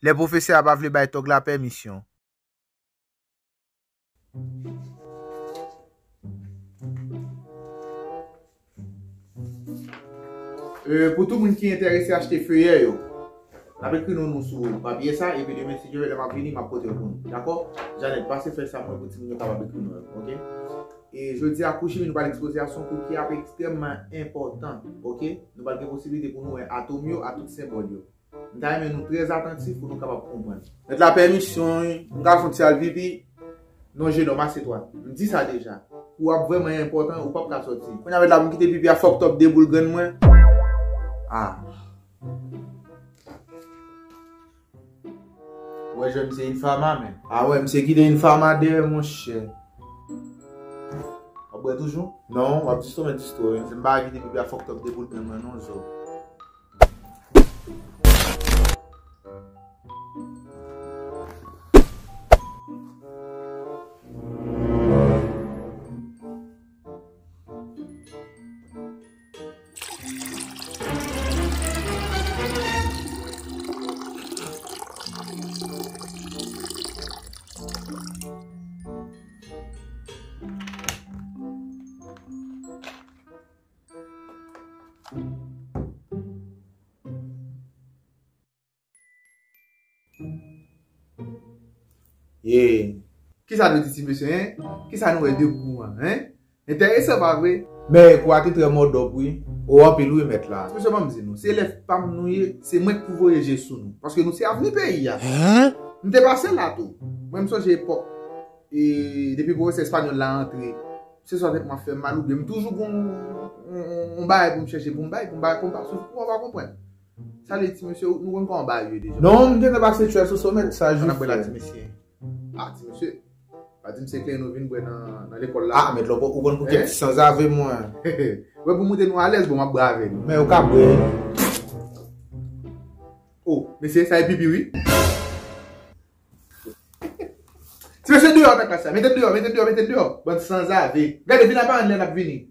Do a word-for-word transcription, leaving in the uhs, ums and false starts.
Lè pwofesè a pa vle bay tòg la pèmisyon. Euh, pou tout moun ki enterese achte feyè yo, n ap ekri non nou sou papye sa, epi demen, si Dye vle, lè m ap vini, m ap pote yo pou nou. Dakò? Janet, pase fèy sa mwen pou timoun yo kapab ekri non yo, oke? E jodi a, kou chimi nou pral ekspoze a se yon kou ki ap ekstrèmman enpòtan, oke? Nou pral gen posiblite pou nou wè atòm yo ak tout senbòl yo. M ta renmen nou trè atantif pou nou kapab konprann. Mèt la pèmisyon, wi. M ka fè yon ti al pipi. Non, jenòm, asyetwa. M di sa deja. Kou ap vrèman enpòtan, ou p ap ka sòti. Kounye a mèt la pou m kite pipi a fucked up de boul grenn mwen. Ah. Ou wè jwenn misye enfama, men. Ah wè, misye kite enfama dèyè, monchè. W ap bwè toujou? Non, w ap jis tonbe disto, wi. Se m pa kite pipi a fucked up de boul grenn mwen, non, zo. Ye. Kisa nou di ti mesye, en? Kisa nou wè de kou an, en? Enteresan, pa vre? Men kou a te trè mòdòp, wi. O, anpil, wi, mèt la. Ti mesye, ban m di nou, se elèv pa m nou ye, se mwen k pou voye je sou nou. Paske nou se avni peyi a. Hein? M te pase la tou. Mwen, m sonje epòk, e, depi pwofesè espanyòl la antre, se swa tèt mwen ap fè m mal, oubyen m toujou gon yon, yon, yon bagay pou m chèche, pou m bay, pou m bay, pou m pa souf, pou m pa konprann. Sa vle di, ti mesye, nou konn kòman bagay yo ye deja. Non, m gentan pase chwè sou somèt, sa jis fè. An ap bwè la, ti mesye. Ah, ti mesye. Pa di m se kle nou vin bwè nan, nan lekòl la. Ah, mèt la, ou konn pou kèk ti sanzave mwen. Wè, pou moute nou alèz, bon, m ap bwè avè nou. Men ou ka bwè. Oh, mesye, sa e pipi, wi. Ti mesye deyò nan klas la. Mete l deyò, mete l deyò, mete l deyò. Bann sanzave. Gade, vin aparan lè n ap vini.